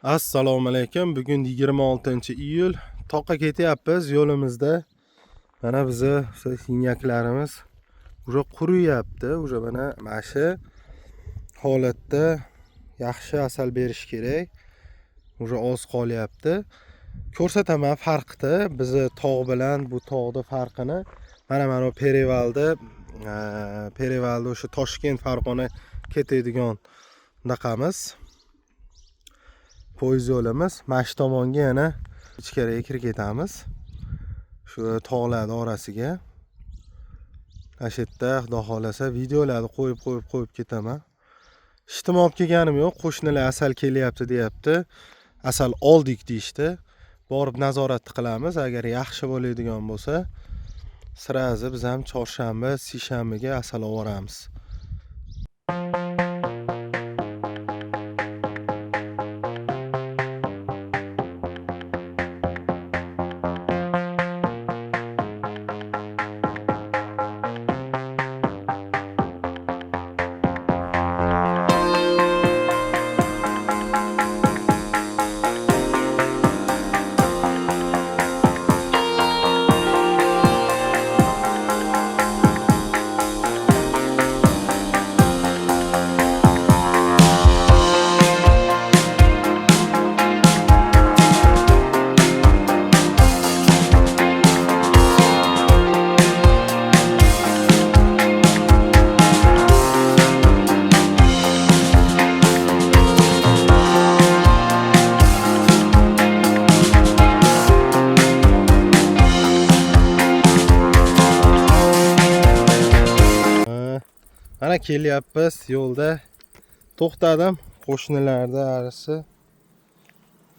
Assalomu alaykum. Bugun 26-iyul. Toqqa ketyapmiz yo'limizda. Mana bizni sinyaklarimiz уже quriyapti. Уже mana shu holatda yaxshi asal berish kerak. Уже oz qolyapti. Ko'rsataman farqni, bizni tog' bilan bu tog'ni farqini. Mana bu Perevalda, Perevalda o'sha Toshkent Farg'ona ketadigan bunaqamiz. Poyezd yo'limiz. Mana shu tomonga yana ichkariga kirib ketamiz. Shu tog'larning orasiga. Mana shu yerda xudo xolasa videolarni qo'yib ketaman. Ishtim olib kelganim yo'q. Qo'shnilar asal kelyapti deyapti. Asal oldik deyishdi. Borib nazorat qilamiz. Agar yaxshi bo'ladigan bo'lsa, sirazi biz ham chorshanba, seshanbaga asal olib boramiz. Mana kelyapmiz yo'lda. To'xtadim. Qo'shnilarda arisi.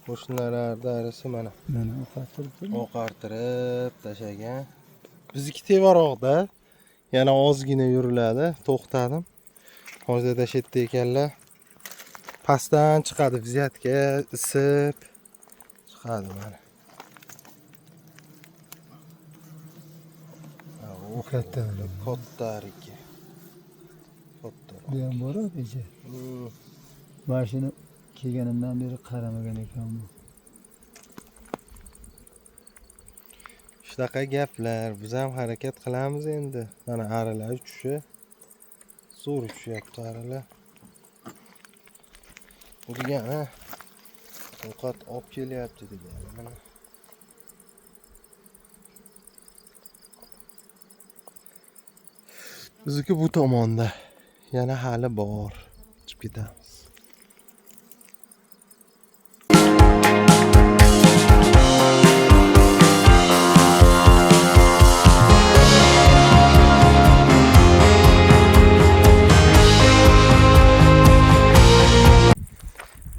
Qo'shnilarda arisi mana. Mana oqartirib. Oqartirib tashagan. Bizniki tevaroqda. Yana ozgina yuriladi. To'xtadim. Hozir tashetda ekanlar. Pastdan chiqadi vziyatka, isib chiqadi mana. Katta. Katta ariki. Bu ham bor necha. Mashina kelganimdan beri qaramagan ekanman. Shunaqa gaplar. Biz ham harakat qilamiz endi. Mana arilar uchishi. Zo'r uchyapti arilar. Bu degani ovqat olib kelyapti degani. Mana. Bizniki bu tomonda. Yana hali bor. Chiqib ketamiz.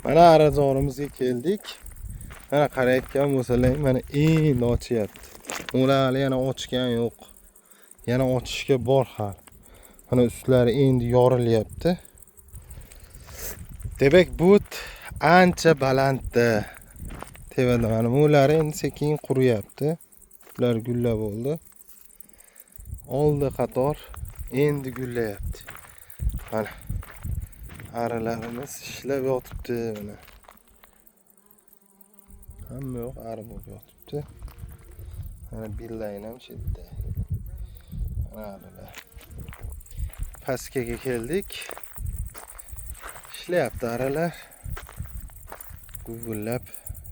Mana arizorimizga keldik. Mana qarayotgan bo'lsalar, mana endi ochyapti. Ular hali yana ochgan yo'q. Yana ochishga bor hali. Mana ustlari endi yorilyapti. Demak, bu ancha balandda. Tevada mana bular endi sekin quriyapti. Ular gullab bo'ldi. Oldi qator endi gullayapti. Mana arilarimiz ishlab yotibdi mana. Hamma yo'q ari bo'lib yotibdi. Mana billayin ham shu yerda. Mana arilar. Pastga keldik. Ishlayapti arilar. Guvillab.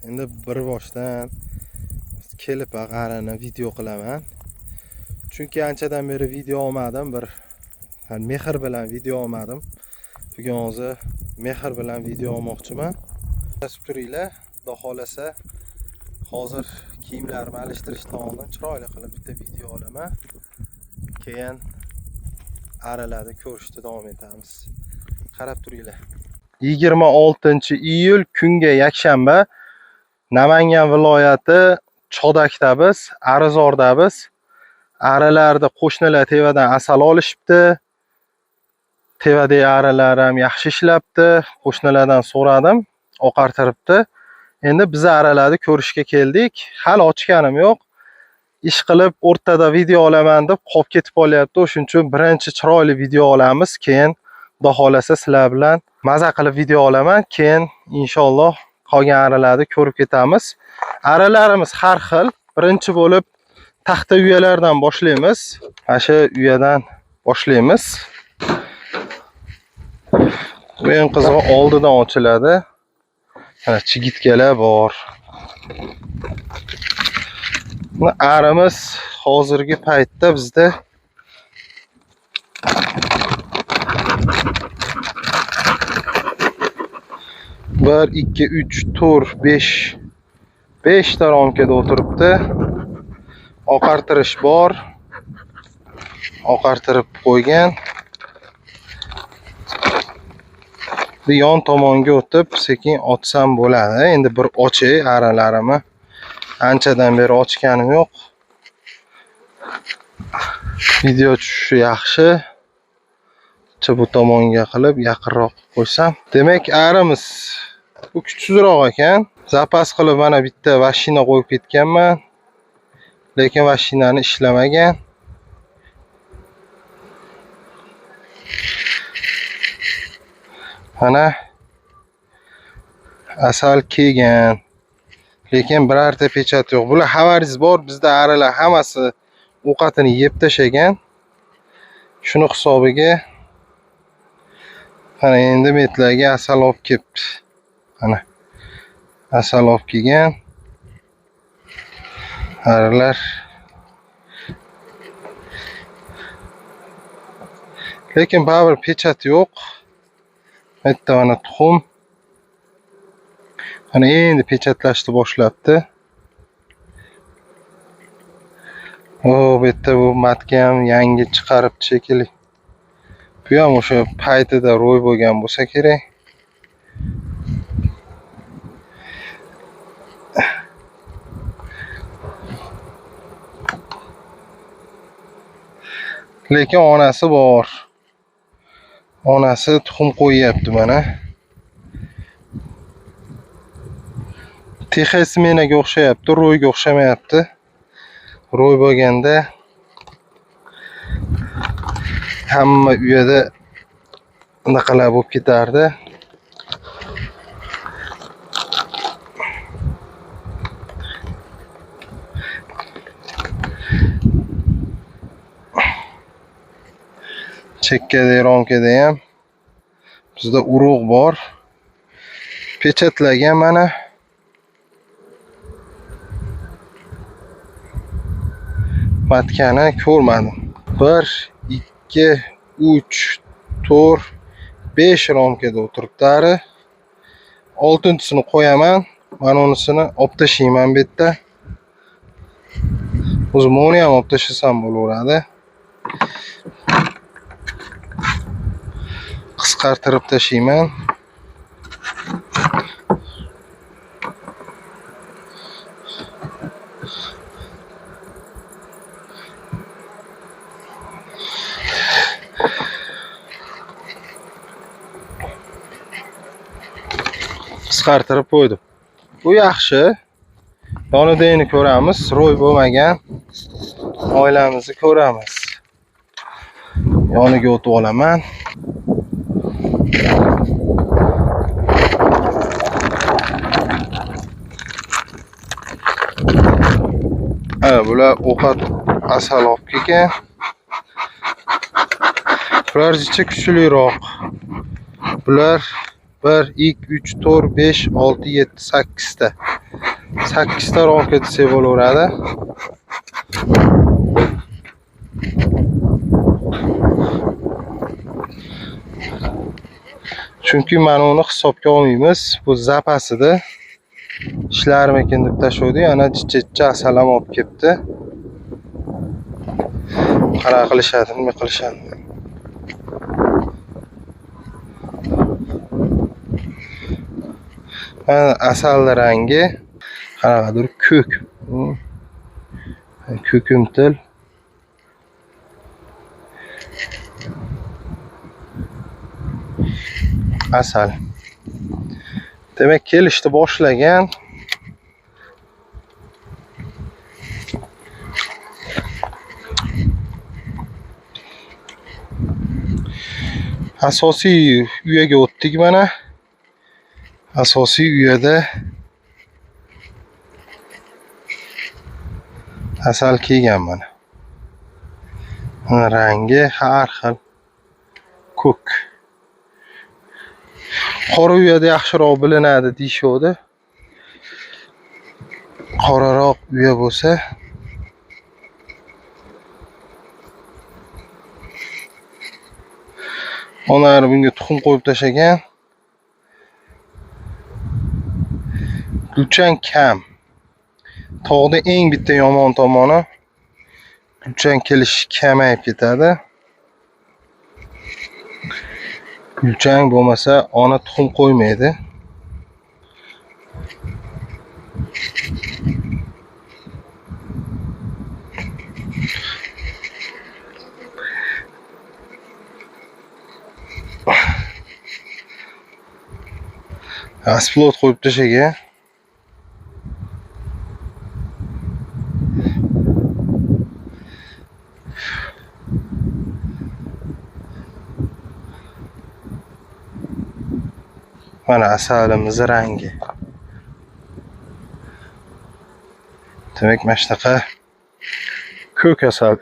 Endi bir boshdan kelib arini video qilaman. Chunki anchadan beri video olmadim, bir mehr bilan video olmadim. Bugun hozir mehr bilan video olmoqchiman. Kuzatib turinglar, xudo xolasa hozir kiyimlarimni alishtirishdan oldin chiroyli qilib bitta video olaman. Keyin arilarni ko'rishda davom etamiz. Qarab turinglar. 26-iyul kunga yakshanba. Namangan viloyati Chodakdamiz, Arizordamiz. Arilarda qo'shnilar tevadan asal olishibdi. Tevadagi arilar ham yaxshi ishlabdi. Qo'shnilardan so'radim, oqartiribdi. Endi biz arilarni ko'rishga keldik. Hali ochganim yo'q. Ish qilib o'rtada video olaman deb qolib ketib qolyapti. O'shuning uchun birinchi chiroyli video olamiz, keyin xudo xolasa sizlar bilan maza qilib video olaman. Keyin inshaalloh Qolgan arilarni ko'rib ketamiz. Arilarimiz har xil. Birinchi bo'lib taxta uyalardan boshlaymiz. Mana shu uyadan boshlaymiz. Bu eng qizig'i oldidan ochiladi. Mana chigitkalar bor. Buni arimiz hozirgi paytda bizda 1, 2, 3, 4, 5, 5 ta romkada o'tiribdi. Oqartirish bor. Oqartirib qo'ygan. Bu yon tomonga o'tib sekin ochsam bo'ladi. Endi bir ochay aralarimni. Anchadan beri ochganim yo'q. Video tushishi yaxshi. Bu tomonga qilib yaqinroq qo'ysam. Demak, arimiz bu kuchsizroq ekan. Zapas qilib mana bitta vashina qo'yib ketganman. Lekin vashinani ishlamagan. Mana asal kelgan. Lekin birorta pechat yo'q. Bular xabaringiz bor, bizda arilar hammasi ovqatini yeb tashagan. Shuni hisobiga mana endi metlarga asal olib kelibdi. Mana asal olib kelgan. Arilar. Lekin baribir pechat yo'q. Bitta mana tuxum. Mana endi pechatlashni boshlabdi. O, bu yerda bu matka ham yangi chiqaribdi shekilli. Bu ham o'sha paytida ro'y bo'lgan bo'lsa kerak. Lekin onasi bor. Onasi tuxum qo'yyapti mana. Texasmenaga o'xshayapti, ro'yga o'xshamayapti. Ro'y bo'lganda hamma uyada unaqalar bo'lib ketardi. Chekkada, romkada ham bizda urug' bor. Pechatlagan mana. Matkani ko'rmadim. 1, 2, 3, 4, 5 romkada o'tiribdi ari. Oltinchisini qo'yaman. Mana unisini olib tashlayman bu yerda. O'zim uni ham olib tashlasam bo'laveradi. Qisqartirib tashlayman. Qisqartirib qo'ydim. Bu yaxshi. Yonidagini ko'ramiz. Ro'y bo'lmagan oilamizni ko'ramiz. Yoniga o'tib olaman. Ha, bular ovqat asal olib kelgan. Bular jicha kuchliroq. Bular 1, 2, 3, 4, 5, 6, 7, 8 ta. 8 ta romka desak bo'laveradi. Chunki mana uni hisobga olmaymiz. Bu zapasida ishlarmikin deb tashuvdi. Ana jicha-jicha asal ham olib kelibdi. Qanaqa qilishadi, nima qilishadi. Mana asal rangi qanaqadir ko'k. Ko'kimtil. Asal. Demak, kelishni boshlagan. Asosiy uyaga o'tdik mana. Asosiy uyada asal kelgan mana. Rangi har xil ko'k. Qora uyada yaxshiroq bilinadi deyishadi. Qoraroq uya bo'lsa onari bunga tuxum qo'yib tashagan. Gulchang kam. Tog'da eng bitta yomon tomoni gulchang kelishi kamayib ketadi. Gulchang bo'lmasa ona tuxum qo'ymaydi. Asplot qo'yib tashagan. Mana asalimiz rangi. Demak, mana shunaqa ko'k asal.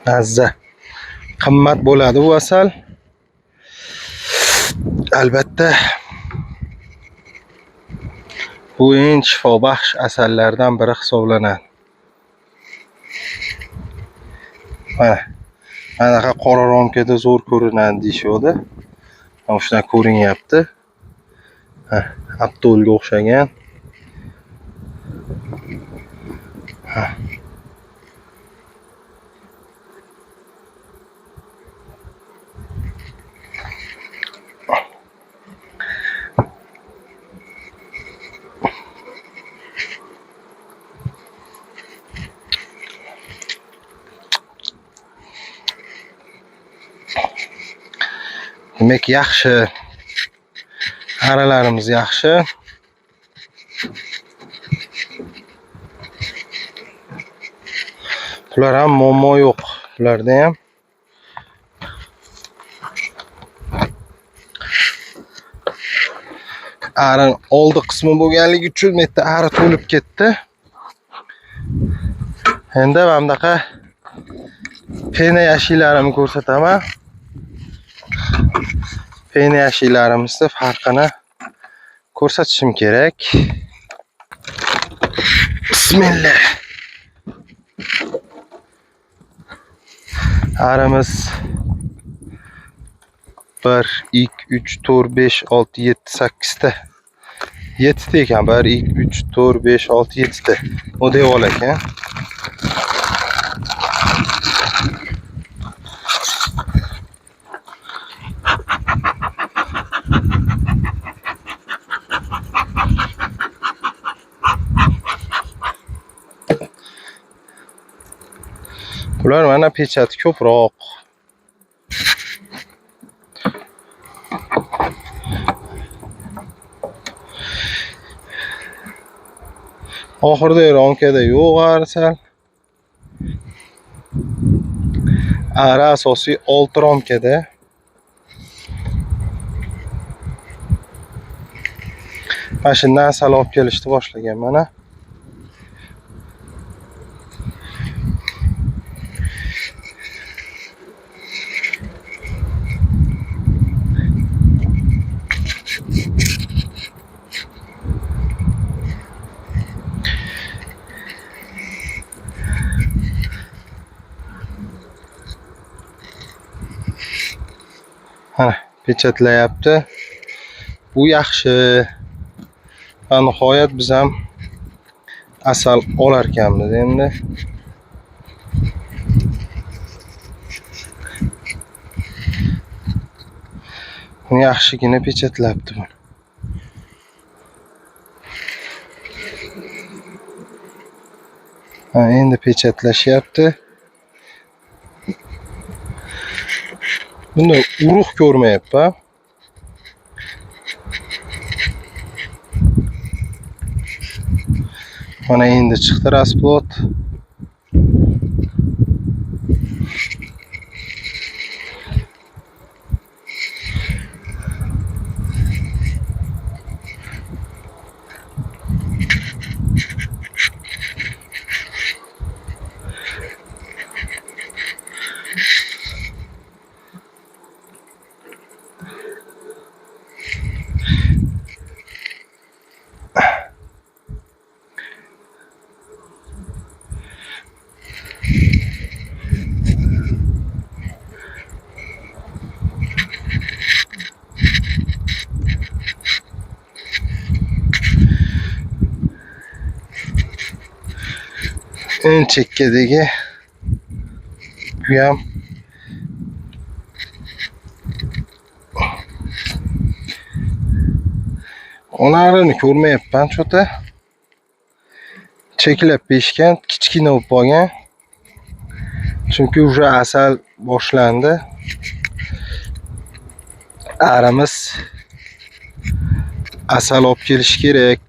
Mazza. Qimmat bo'ladi bu asal. Albatta bu eng shifobaxsh asallardan biri hisoblanadi. Mana anaqa qora romkada zo'r ko'rinadi deyishadi. Mana shundan ko'rinyapti. Ha, Abdulga o'xshagan. Ha. Demak, yaxshi. Aralarimiz yaxshi. Bular ham muammo yo'q. Bularda ham arin oldi qismi bo'lganligi uchun bu yerda ari to'lib ketdi. Endi mana bunaqa pena yashillarimni ko'rsataman. Pena yashillarimizning farqini ko'rsatishim kerak. Bismillah. Aramiz 1 2 3 4 5 6 7 8 ta. 7 ta ekan. 1 2 3 4 5 6 7 ta. O devor ekan. Bular mana pechati ko'proq. Oxirida romkada yo'q arsal. Ara asosiy 6 romkada. Mana shundan asal olib kelishni boshlagan mana. Mana pechatlayapti. Bu yaxshi. Va nihoyat biz ham asal olar ekanmiz endi. Buni yaxshigina pechatlabdi buni. Ha, endi pechatlashyapti. Bunda urug' ko'rmayapman. Mana endi chiqdi rasplot. Eng chekkadagi bu ham onarini ko'rmayapman cho'ta. Cheklab pishgan, kichkina bo'lib qolgan. Chunki уже asal boshlandi. Arimiz asal olib kelish kerak.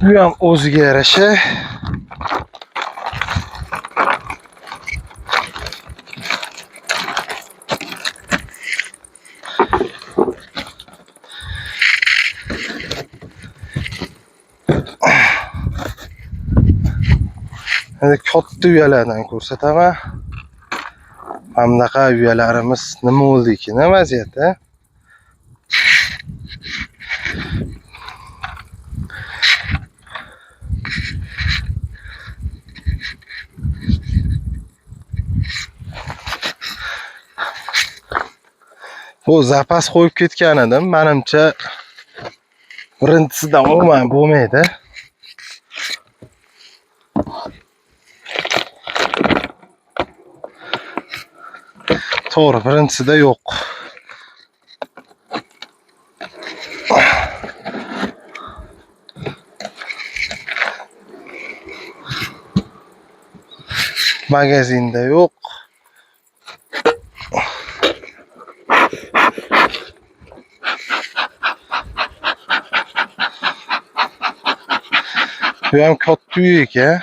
Bu ham o'ziga yarasha. Endi katta uyalardan ko'rsataman. Mana bunaqa uyalarimiz nima bo'ldi ekan, vaziyat, a? Bu zapas qo'yib ketgan edim. Menimcha birinchisidan umuman bo'lmaydi. To'g'ri, birinchisida yo'q. Magazinda yo'q. Bu ham katta uy ekan.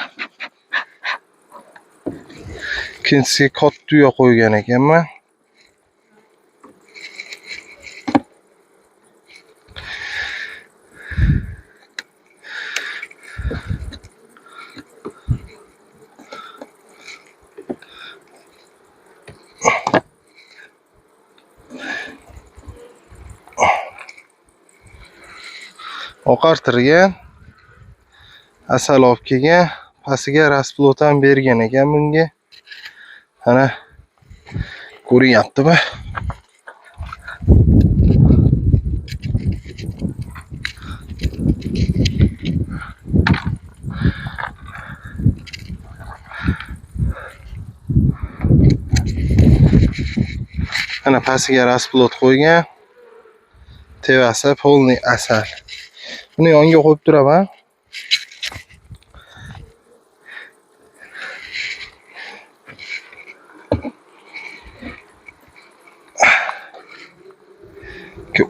Ikkinchisiga katta uya qo'ygan ekanman. Oqartirgan, asal olib kelgan, pastiga rasplot ham bergan ekan bunga. Ana ko'rinyaptimi? Ana pastiga rasplot qo'ygan. Tevasi polniy asal. Buni yonga qo'yib turaman.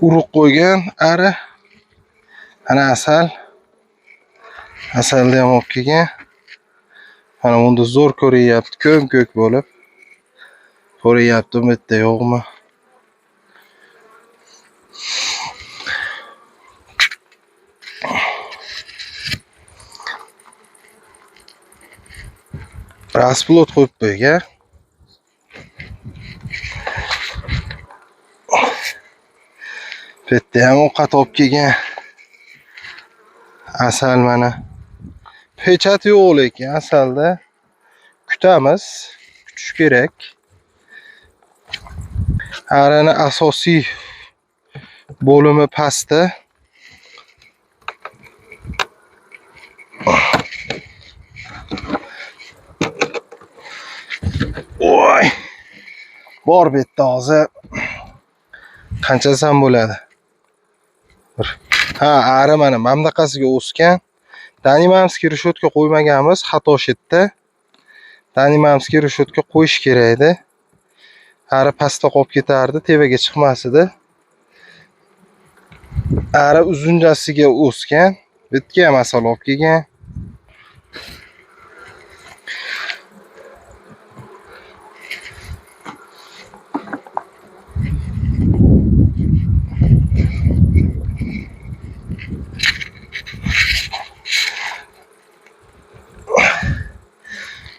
Urug' qo'ygan ari. Ana asal. Asalni ham olib kelgan. Mana bunda zo'r ko'rinyapti, ko'm-ko'k bo'lib. Ko'rinyaptimi bitta yo'qmi? Rasplot qo'yib qo'ygan. Bu yerda ham ovqat olib kelgan. Asal mana. Pechat yo'q lekin asalda kutamiz, kutish kerak. Arini asosiy bo'limi pastda. Oy! Bor bu yerda hozir qanchasam bo'ladi? Bir. Ha, ari mana bunaqasiga o'sgan. Danimamskiy reshotka qo'ymaganmiz, xato shetda. Danimamskiy reshotka qo'yish kerak edi. Ari pastda qolib ketardi, tepaga chiqmas edi. Ari uzunchasiga o'sgan. Bu yerga ham asal olib kelgan.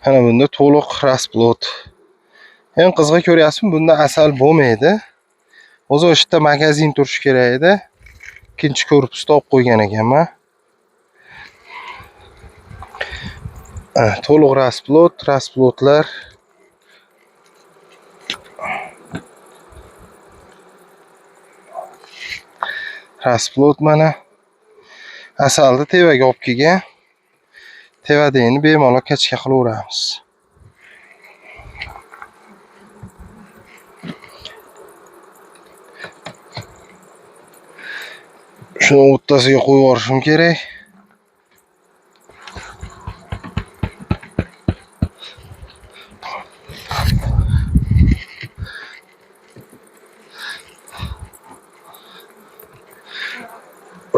Mana bunda to'liq rasplot. Eng qizig'i ko'ryapsizmi, bunda asal bo'lmaydi. O'zi o'sha yerda magazin turishi kerak edi. Ikkinchi korpusda olib qo'ygan ekanman. To'liq rasplot, rasplotlar. Rasplot mana. Asalni tevaga olib kelgan. Tevadagini bemalol kachka qilaveramiz. Shuni o'rtasiga qo'yib yuborishim kerak.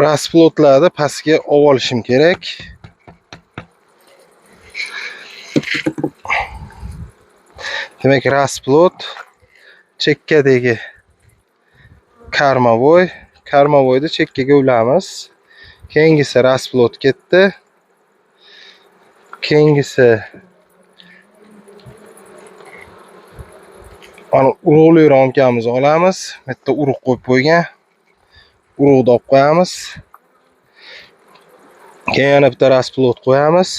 Rasplotlarni pastga olib olishim kerak. Demak, rasplot chekkadagi karmavoy, karmavoyni chekkaga ulamiz. Keyingisi rasplot ketdi. Keyingisi ana urug'li ramkamizni olamiz. Bu yerda urug' qo'yib qo'ygan. Urug'ni olib qo'yamiz. Keyin yana bitta rasplot qo'yamiz.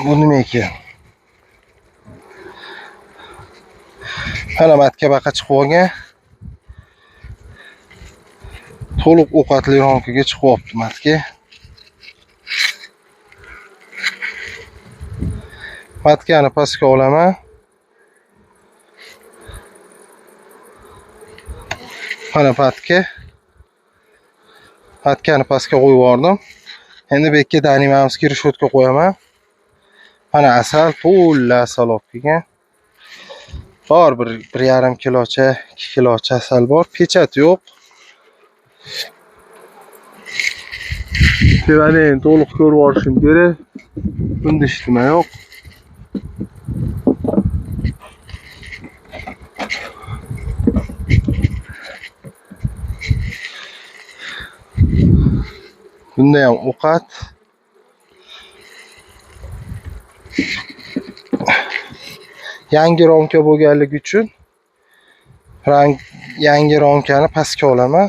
Bu nima ekan? Mana matka baqa chiqib olgan. To'liq ovqatli ramkaga chiqib olibdi matka. Matkani pastga olaman. Mana matka. Matkani pastga qo'yib yubordim. Endi bu yerga danimamizga reshotka qo'yaman. Mana asal, to'la asal olib kelgan. Bor bir yarim kilocha, 2 kilocha asal bor. Pechat yo'q. Tevani to'liq ko'rib olishim kerak. Bunda hech nima yo'q. Bunda ham ovqat. Yangi romka bo'lganligi uchun yangi romkani pastga olaman.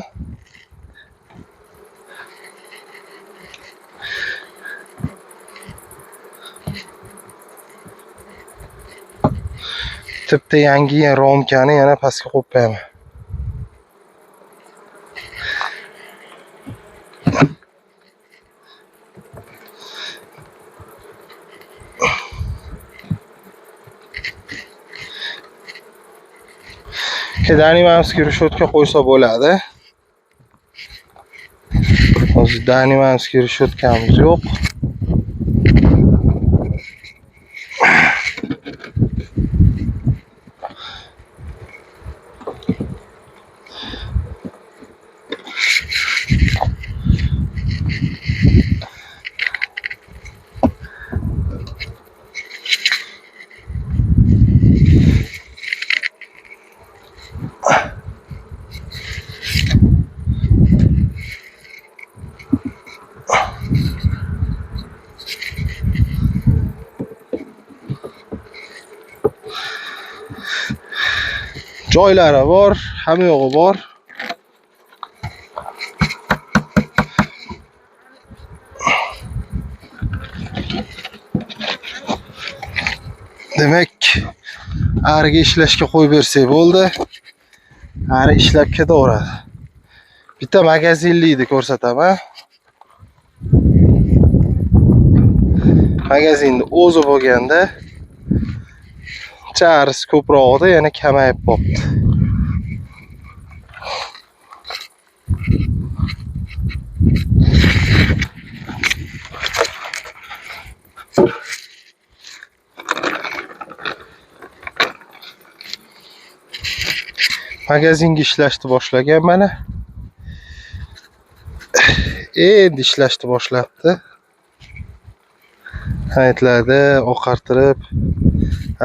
Bitta yangi romkani yana pastga qo'yib qo'yaman. Danimamizga reshotka qo'ysa bo'ladi. Hozir danimamizga reshotkamiz yo'q. Joylari bor, hamma yo'g'i bor. Demak, ariga ishlashga qo'yib bersak bo'ldi. Ari ishlab ketaveradi. Bitta magazinlikni ko'rsataman. Magazinni o'zi bo'lganda charisi ko'proq edi, yana kamayib qolibdi. Magazinga ishlashni boshlagan mana. Endi ishlashni boshlabdi. Haytlarda oqartirib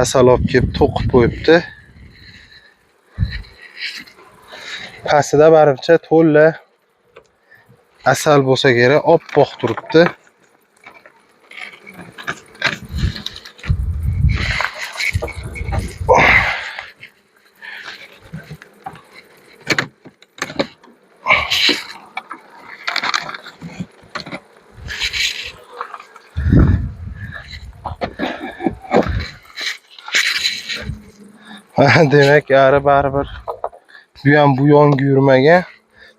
asal olib kelib to'qib qo'yibdi. Pastida baribir to'la asal bo'lsa kerak, oppoq turibdi. Demak, ari baribir bu ham bu yonga yurmagan.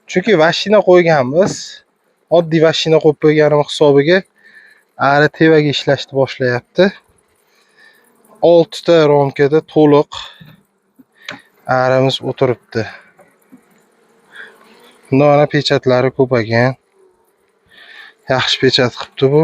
Chunki vashina qo'yganmiz. Oddiy vashina qo'yib qo'yganim hisobiga ari tevaga ishlashni boshlayapti. 6 ta romkada to'liq arimiz o'tiribdi. Bunda mana pechatlari ko'p ekan. Yaxshi pechat qilibdi bu.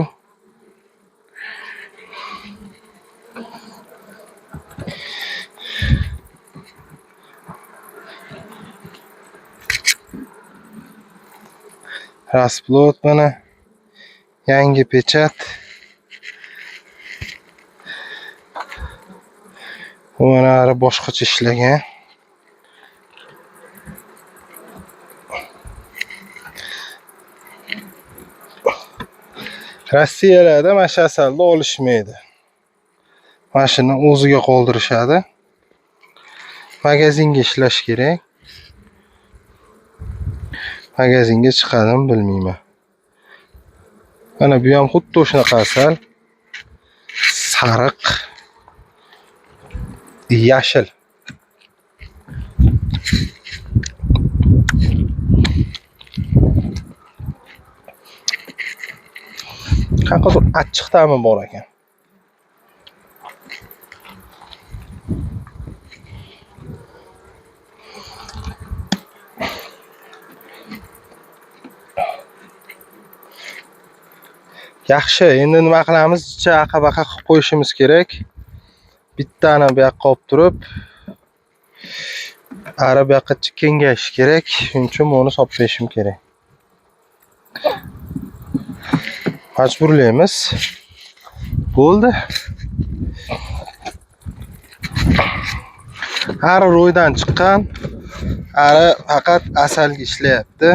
Rasplot mana yangi pechat. Bu mana ari boshqacha ishlagan. Rossiyalarda mana shu asalni olishmaydi. Mana shuni o'ziga qoldirishadi. Magazinga ishlash kerak. Magazinga chiqadimi bilmayman. Mana bu ham xuddi shunaqa asal. Sariq, yashil. Qanaqadir achchiq ta'mi bor ekan. Yaxshi, endi nima qilamiz? Aqa-baqa qilib qo'yishimiz kerak. Bittani bu yoqqa olib turib, ari bu yoqqa kengayish kerak. Shuning uchun buni solib berishim kerak. Majburlaymiz. Bo'ldi. Ari ro'ydan chiqqan. Ari faqat asalga ishlayapti.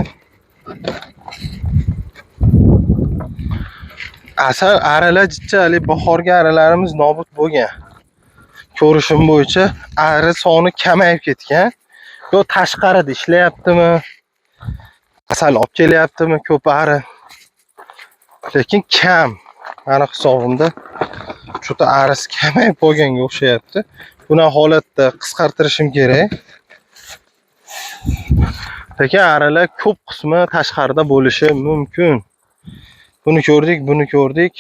Asal arilar jichalik bahorgi arilarimiz nobud bo'lgan. Ko'rishim bo'yicha ari soni kamayib ketgan. Yo tashqarida ishlayaptimi? Asal olib kelyaptimi ko'p ari? Lekin kam. Mani hisobimda juda arisi kamayib qolganga o'xshayapti. Buni holatda qisqartirishim kerak. Lekin arilar ko'p qismi tashqarida bo'lishi mumkin. Buni ko'rdik, buni ko'rdik.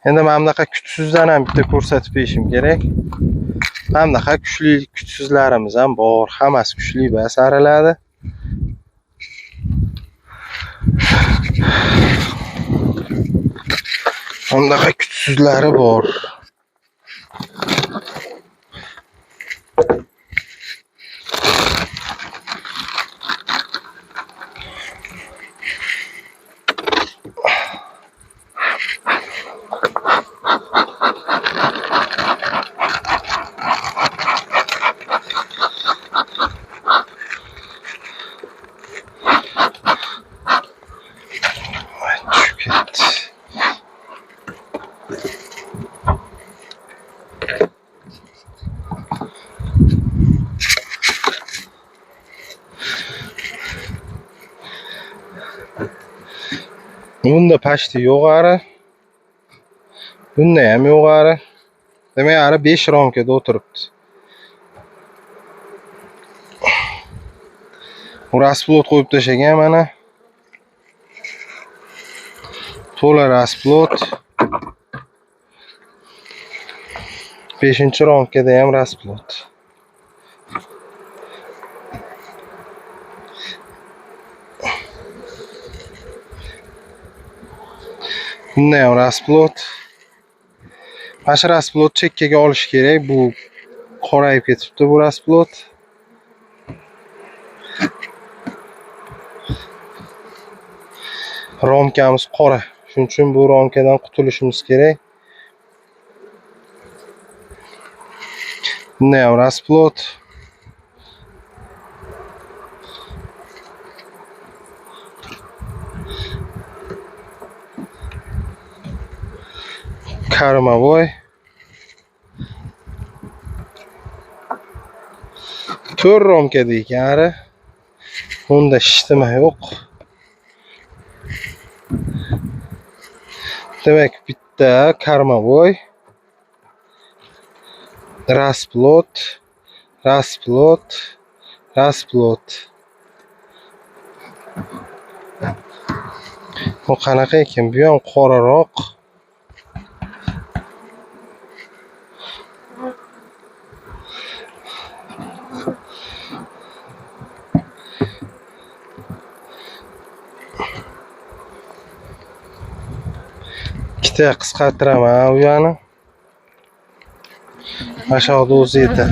Endi mana bunaqa kuchsizdan ham bitta ko'rsatib berishim kerak. Mana bunaqa kuchli kuchsizlarimiz ham bor. Hammasi kuchli bas arilardi. Mana bunaqa kuchsizlari bor. Bunda pashti yo'q ari. Bunda ham yo'q ari. Demak, ari 5 romkada o'tiribdi. U rasplot qo'yib tashlagan mana. To'la rasplot. 5-romkada ham rasplot. Bunda ham rasplot. Mana shu rasplot chekkaga olish kerak. Bu qorayib ketibdi bu rasplot. Romkamiz qora. Shuning uchun bu romkadan qutulishimiz kerak. Bunda ham rasplot. Karmavoy. 4 romkada ekan ari. Bunda shishtima yo'q. Demak, bitta karmavoy, rasplot, Расплод, расплод. Bu qanaqa ekan? Bu ham qoraroq. Ikkita qisqartiraman u yani. Aşağıda o'zi yetar.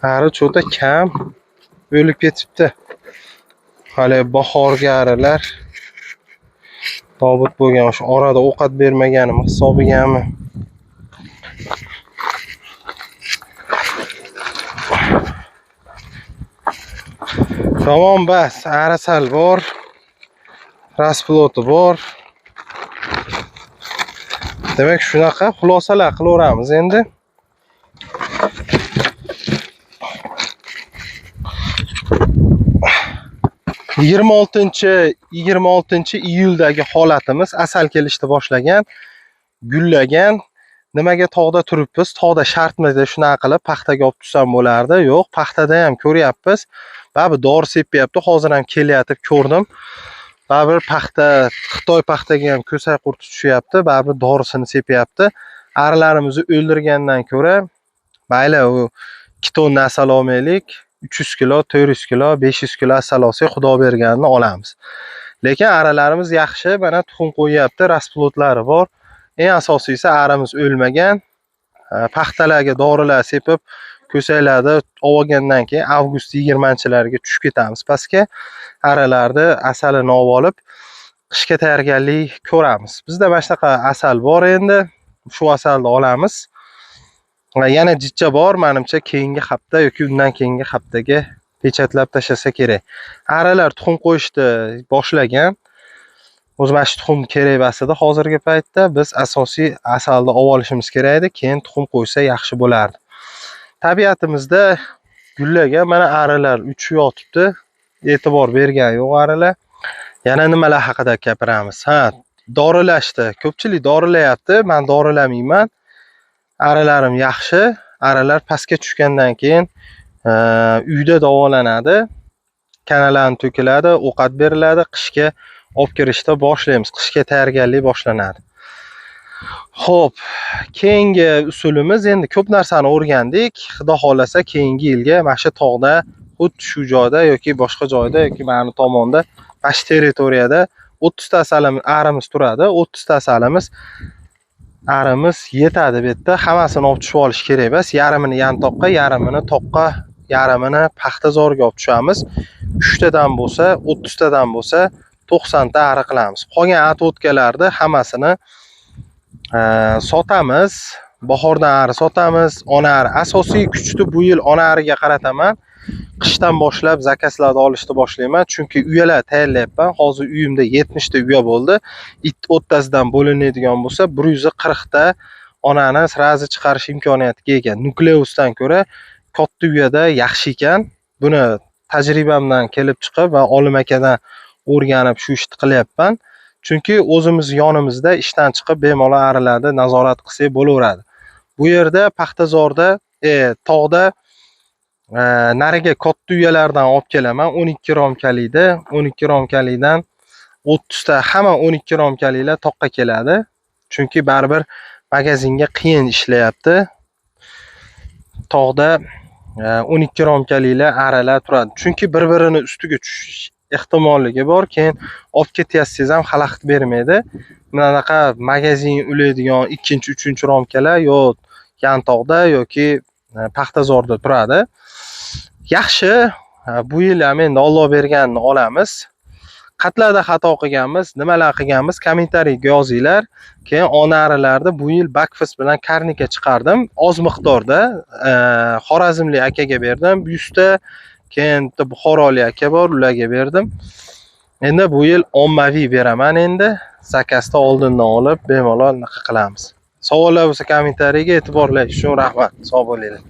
Ari cho'ta kam o'lib ketibdi. Hali bahorgi arilar nobud bo'lgan, o'sha orada ovqat bermaganim hisobigami? Tamom, bas, ari sal bor. Rasploti bor. Demak, shunaqa xulosalar qilaveramiz endi. 26 iyuldagi holatimiz asal kelishni boshlagan, gullagan. Nimaga tog'da turibmiz? Tog'da shartmidi shunaqa qilib paxtaga olib tushsam bo'lardi. Yo'q, paxtada ham ko'ryapmiz. Baribir dori sepyapti. Hozir ham kelyapti, ko'rdim. Baribir paxta, Xitoy paxtaga ham ko'sak qurti tushyapti, baribir dorisini sepyapti. Arilarimizni o'ldirgandan ko'ra, mayli u 2 tonna asal olmaylik, 300 kilo, 400 kilo, 500 kilo asal olsak, Xudo berganini olamiz. Lekin arilarimiz yaxshi, mana tuxum qo'yyapti, rasplodlari bor. Eng asosiysi arimiz o'lmagan. Paxtalarga dorilar sepib, ko'saklarni olgandan keyin avgust 20-lariga tushib ketamiz pastga. Arilarni asalini olib olib, qishga tayyorgarlik ko'ramiz. Bizda mana shunaqa asal bor endi. Shu asalni olamiz. Va yana jichcha bor, menimcha keyingi hafta yoki undan keyingi haftaga pechatlab tashlasa kerak. Arilar tuxum qo'yishni boshlagan. O'zi mana shu tuxum kerak emas edi hozirgi paytda. Biz asosiy asalni olib olishimiz kerak edi, keyin tuxum qo'ysa yaxshi bo'lardi. Tabiatimizda gullagan mana arilar uchib yotibdi. E'tibor bergan yo'q arilar. Yana nimalar haqida gapiramiz? Ha, dorilashdi. Ko'pchilik dorilayapti. Men dorilamayman. Arilarim yaxshi. Arilar pastga tushgandan keyin uyda davolanadi. Kanalarni to'kiladi, ovqat beriladi, qishga olib kirishda boshlaymiz. Qishga tayyorgarlik boshlanadi. Xo'p, keyingi usulimiz endi ko'p narsani o'rgandik. Xudo xolasa keyingi yilga mana shu tog'da, xuddi shu joyda yoki boshqa joyda yoki mana tomonda, mana shu territoriyada 30 ta asalimiz, arimiz turadi. 30 ta asalimiz, arimiz yetadi bu yerda. Hammasini olib tushib olish kerak emas. Yarmini yantoqqa, yarmini toqqa, yarmini paxtazorga olib tushamiz. 3 tadan bo'lsa, 30 tadan bo'lsa 90 ta ari qilamiz. Qolgan atotkalarni hammasini sotamiz. Bahordan ari sotamiz. Ona ari asosiy kuchni bu yil ona ariga qarataman. Qishdan boshlab zakazlarni olishni boshlayman, chunki uyalar tayyorlayapman. Hozir uyimda 70 ta uya bo'ldi. It o'ttasidan bo'linadigan bo'lsa, 140 ta onani srazi chiqarish imkoniyatiga ega. Nukleusdan ko'ra katta uyada yaxshi ekan. Buni tajribamdan kelib chiqib va olim akadan o'rganib shu ishni qilyapman. Chunki o'zimiz yonimizda ishdan chiqib bemalol arilarni nazorat qilsak bo'laveradi. Bu yerda paxtazorda, tog'da nariga katta uyalardan olib kelaman. 12 romkalikda, 12 romkalikdan 30 ta, hamma 12 romkaliklar toqqa keladi. Chunki baribir magazinga qiyin ishlayapti. Tog'da 12 romkaliklar arilar turadi. Chunki bir-birini ustiga tushish ehtimolligi bor. Keyin olib ketyapsiz ham xalaqit bermaydi. Bunaqa magazin ulaydigan 2-chi, 3-chi romkalar yo yantoqda yoki paxtazorda turadi. Yaxshi, bu yil ham endi Alloh berganini olamiz. Qatlarda xato qilganmiz, nimalar qilganmiz, kommentariyga yozinglar. Keyin ona arilarni bu yil bakfis bilan karnika chiqardim. Oz miqdorda, Xorazmlik akaga berdim 100 ta, keyin bitta Buxorolik aka bor, ularga berdim. Endi bu yil ommaviy beraman endi. Zakazda oldindan olib bemalol anaqa qilamiz. Savollar bo'lsa kommentariyga, e'tiborlaringiz uchun rahmat. Sog' bo'linglar.